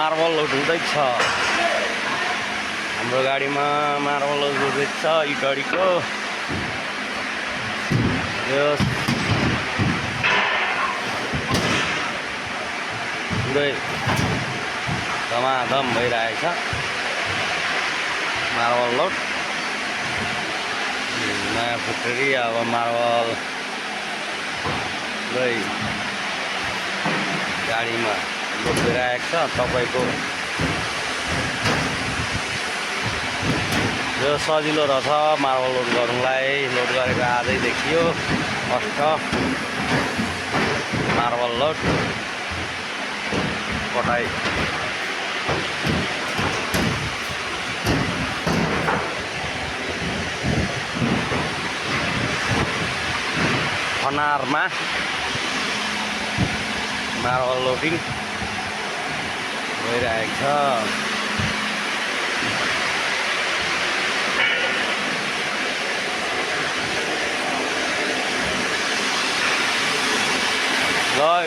Marble load हुँदैछ। हाम्रो गाडीमा मार्बल लोड हुँदैछ इटडीको। यो पुरै धमाधम भइरहेछ मार्बल लोड। नयाँ फ्याक्ट्री अब मार्बल पुरै गाडीमा लोड भइरहेको छ। तपाईँको यो सजिलो रहेछ मार्बल लोड गर्नुलाई। लोड गरेको आजै देखियो फर्स्ट मार्बल लोड कटाइ। खनारमा मार्बल लोडिङ भइरहेको छ।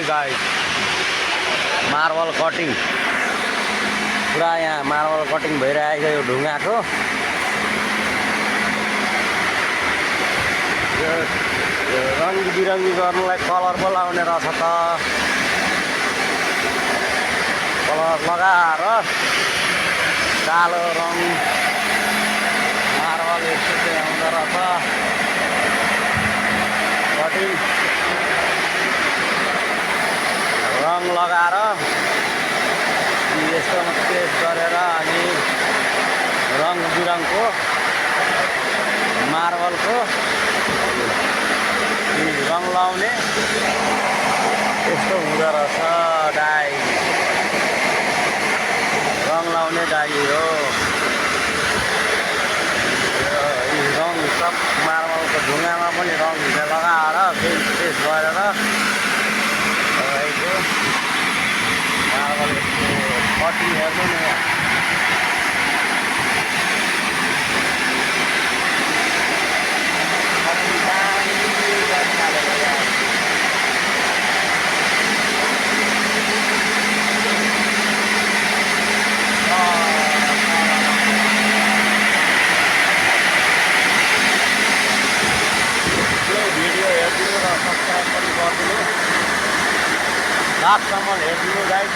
गाइस मार्बल कटिङ पुरा यहाँ मार्बल कटिङ भइरहेको छ यो ढुङ्गाको। यो रङ्गी बिरङ्गी गर्नुलाई कलर बोलाउने रहेछ त। कलर लगाएर कालो रङ मार्बल यस्तो चाहिँ आउँदो रहेछ कटिङ। रङ लगाएर यस्तोमा पेस्ट गरेर अनि रङ बिरङको मार्बलको रङ लाउने यस्तो हुँदो रहेछ डाई। रङ लाउने डाई हो रङ। सब मार्बलको ढुङ्गामा पनि रङ लगाएर पेस्ट गरेर तपाईँको मार्बल यस्तो कटिङ हेर्नु न यहाँ। भिडियो हेरिदिनु र सब्सक्राइब पनि गरिदिनु। लास्टसम्म हेरिदिनु गाइस।